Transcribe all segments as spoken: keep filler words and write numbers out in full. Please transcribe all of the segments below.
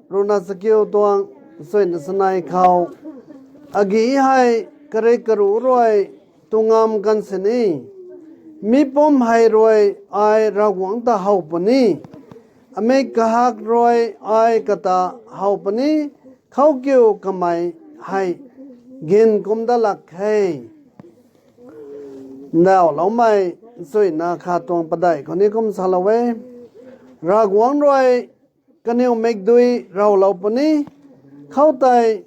ruhna chakiu tuang suina sanei khou, agi hei karik karuh rui tu ngam kan sini, mi pum hei rui ai Ravguangc ta how puni, amik kahak rui ai kata how puni, khou kiu kamei hei gin kum dat lak khe. Ndauhloumei suina khat tuang padeih khou ni kum salou e. Ravguangc rui kaniw mikdui rowlou puni, khoutei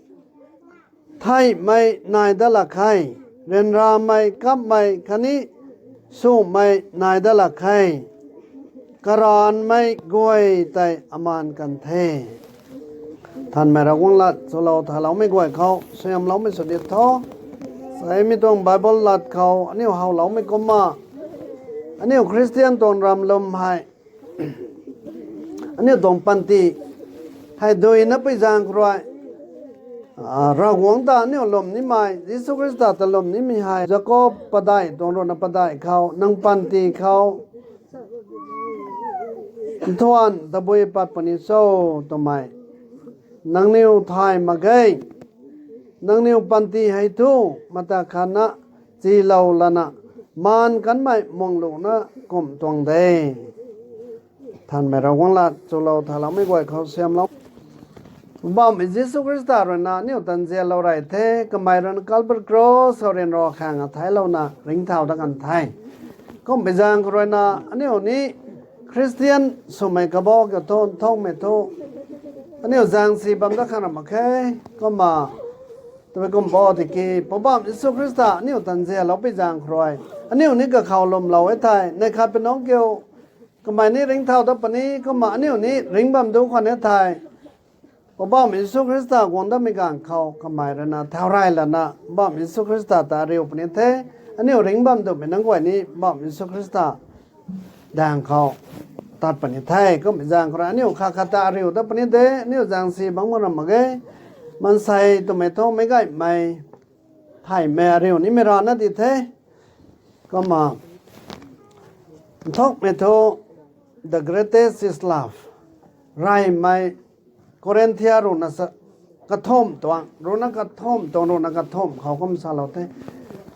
theihmei nai dat lak khe, ryanramei, kapmei khatni swmei nai dat lak khe, karanmei guay tei amaan kan the. Nthanmei Ravguangc lat chulou thaloumei guay khou suaihiamloumei sw di tho. Saimei tuang Bible lat khou aniu howloumei kumna, aniu Khristian tuang ramlum hei, aniu tuang panty hei duina pui zaeng khou rui, Ravguangc ta aniu lwm nimei, Jisu Khrista ta lwm nimei hei Jakob padeih tuang ruhna padeih khou, nang panty khou nthuan tabui pat puni cho twmei, nangniw thay mak ge. Nangniw panty hei thu mata khatna chilou lana maan kanmei mungluna kum tuang de. Nthanmei Ravguangc lat chulou thaloumei guay khou suaihiamlou. Poubauhmei Jisu Khrista ruina aniu ta nzianlou rey the, kamei ruina Calvary Cross khou ryanra khang a theilouna ringcthau dat kan the. Kumpui zaeng khou ruina aniu ni Khristian swmei kabau kiu thu nthukmei thu aniu zaeng si bam dat khang ra mak khe. Kumna twmei kum bo tiki Poubauhmei Jisu Khrista aniu ta nzianlou pui zaeng khou rui aniu ni kakhou lwmlou e thei, neih khat pi nungc kiu kamei ni ringcthau dat puni, kumna aniu ni ringc bam du khwan e thei, Poubauhmei Jisu Khrista guang datmei ganv khou kamei ruina thau rey lana Poubauhmei Jisu Khrista ta ariu puni the. Aniu ringc bam dumei nunc guay ni Poubauhmei Jisu Khrista daeng khou tat puni the. Kumpui zaeng khou rui aniu khat khat ta ariu dat puni de, aniu zaeng si bam mak ra mak ge. Maansei twmei thu meic gaymei, theihmei ariu nimei rana di the. Kumna nthukmei thu the greatest is love. Reymei Korinthia ruhna sa, kathumh tuang, ruhna kathumh tuang, ruhna kathumh khou kum salou the.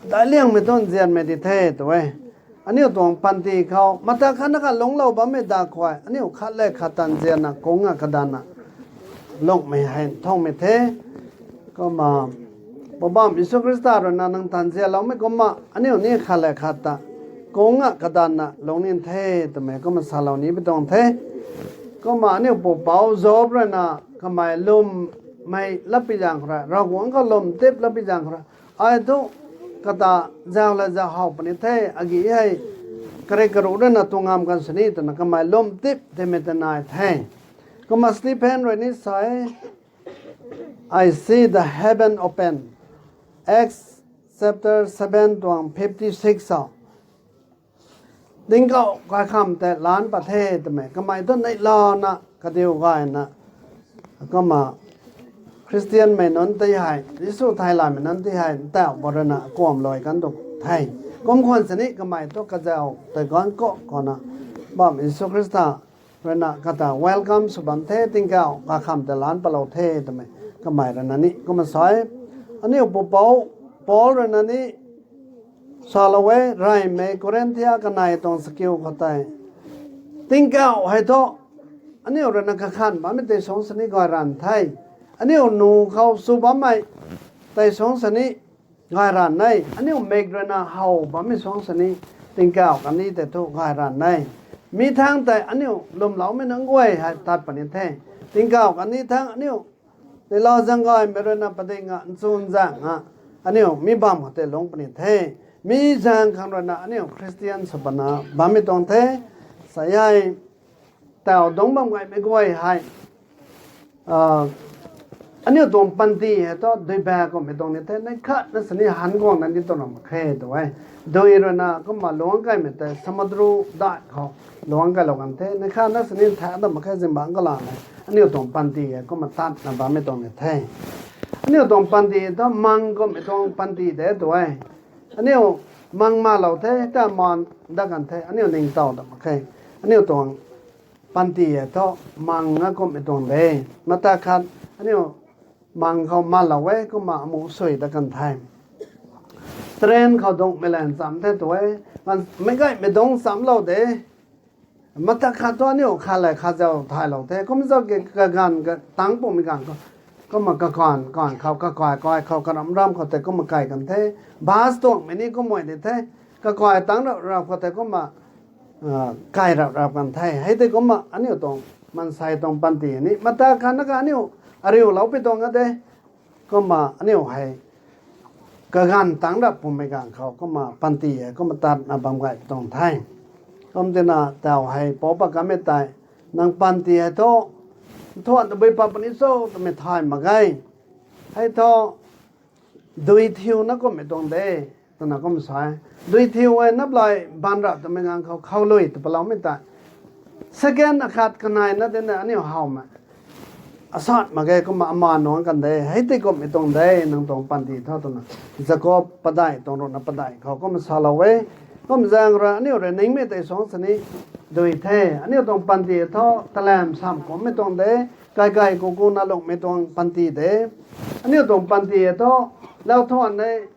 Daic liangmei thu nzianmei di the tw e. Aniu tuang panty khou mata khatna kha lungclou bammei dak khuay, aniu khat le khat ta nzianna kung a kadanna lungmei hei nthukmei the. Kumna Poubauhmei Jisu Khrista ruina nang ta nzianloumei kumna aniu ni khat le khat ta kung a kadanna lungc ni the twmei kumna salou ni pi tuang the. Kumna aniu pupouc Job ruina kamei lwmmei lat pui zaeng khou rui, Ravguangc khou lwm tip lat pui zaeng khou rui, ai thu kata zau la zau how puni the, agi hei karik karuh ruina tu ngam kan sini twna kamei lwm tip timei ta nai the. Kumna Stephen rui ni sa e, I see the heaven open. Acts chapter seven tuang fifty six o. Tingkauh kaikham tei lan pat the twmei, kamei thu neihlouna kadiu gayna, kumna Khristianmei nunc tei hei, Jisu theilaymei nunc tei hei ntauh bo ruina kuam luai kan tu the. Kum khwan sini kamei thu kazau tei ganv kau khou na bam Jisu Khrista ruina kata welcome sw bam the, tingkauh kaikham tei lan patlou the twmei kamei ruina ni kumna sa e. Aniu pupouc Paul ruina ni salou e, reymei Korinthia kanei tuang chakiu khou tei, tingkauh hei thu aniu ruina kakhan bammei tei suang sini gay ranv the. Aniu nu khou sw bammei tei suang sini gay ranv e. Aniu mik ruina how bammei suang sini tingkauh kandih tei thu gay ranv e. Mi thangc tei aniu lwmloumei nunc guay hei tat puni the. Tingkauh kandih thangc aniu neihla zaeng gaymei ruina padikna nchun zaeng a aniu mi bam khou tei lungc puni the. Mi zaeng khang ruina aniu Khristian sw pana bammei tuang the. Sa e, tau dungc bam gaymei guay hei, aniu tuang panty hei thu duiba kummei tuang ni the, neih khatna sini han guangna ni tuang ram mak khe tw e. Dui ruina kumna luangc kaimei tei samudra daih khou luangc kailou kan the, neih khatna sini thak dam mak khe, zingbangc kalanmei aniu tuang panty hei kumna tatna bammei tuang ni the. Aniu tuang panty thu mang kummei tuang panty de tw e. Aniu mang malou the, ta man dat kan the, aniu ningtow dam mak khe. Aniu tuang panty hei thu mang na kumhmei tuang de. Mata khat aniu mang khou malou e, kumna amuh sui dat kan the. Train khou dungcmei lan cham the tu e, meic gaymei dungc chamlou de. Mata khat thu aniu khat le khat zau thaylou the. Kumna zau ki kaganv tangc pumei ganv khou, kumna kaganv kaganv khou, kakai kai khou, karam ram khou tei kumna kai kan the. Bus tuangmei ni kumna di the. Kakai tangc rap rap khou tei kumna kai rap rap kan the. Hei tei kumna aniu tuang maansei tuang panty ni mata khat na kha aniu ariulou pi tuang a de. Kumna aniu hei kaganv tangc rap pumei ganv khou kumna panty hei kumna tatna bam gay pi tuang the. Kum tina tau hei pou pat kamei tei, nang panty hei thu nthuan tabui pat puni cho twmei thay mak ge. Hei thu dui thiu na kumhmei tuang de, twna kumna sa e. Dui thiu e, naplay ban rap twmei ganv khou khou lui tw paloumei tei, second akhat kanei na tina aniu howmei asat mak ge, kumna ama nuangc kan de. Hei tei kumhmei tuang de nang tuang panty thu twna Jakob padeih tuang ruhna padeih khou kumna salou e. Kum zaeng rui aniu rui ningmei tei suangc sini dui the. Aniu tuang panty thu talam sam kumhmei tuang de, kaikai kuku na lungmei tuang panty de. Aniu tuang panty thu lau thuan e,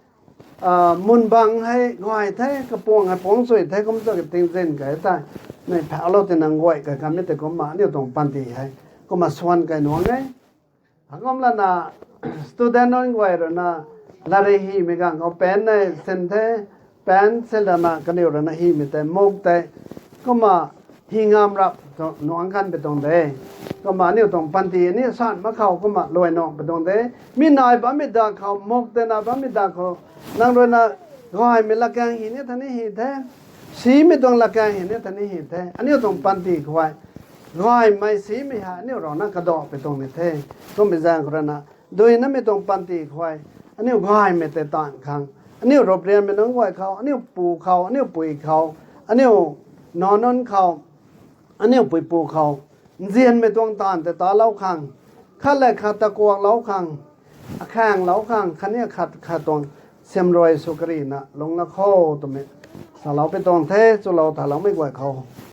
mun bang hei gay the, kapuang hei puangc sui the, kum tu tingzin kei tei, mei phaulou tina guay kai kanmei tei kumna aniu tuang panty hei kumna swan kai nuang e. Akum lana student nunc guay ruina latrik hymei ganv khou pen nei sin the, pen sin lana kaniw ruina hymei tei muk tei kumna hy ngam rap nuangc kan pi tuang de. Kumna aniu tuang panty ni san mak khou kumna luai nuang pi tuang de. Mi nai bammei da khou, muk tei nai bammei da khou, nang ruina gaymei latkaeng hy ni tha ni hy the, simei tuang latkaeng hy ni tha ni hy the. Aniu tuang panty khou hei gaymei simei hei aniu rui na kadauh pi tuang ni the. Kummei zaeng khou ruina dui namei tuang panty khou hei aniu gaymei tei taanv khang, aniu ruprianmei nunc guay khou, aniu pu khou, aniu pui khou, aniu nac nunc khou, aniu puipu khou nzianmei tuang taanv tei talou khang, khat le khat ta kuaklou khang, akhaenglou khang khatni khat khat tuang siamruai sw karina lungc la kho twmei salou pi tuang the. Chulou thaloumei guay khou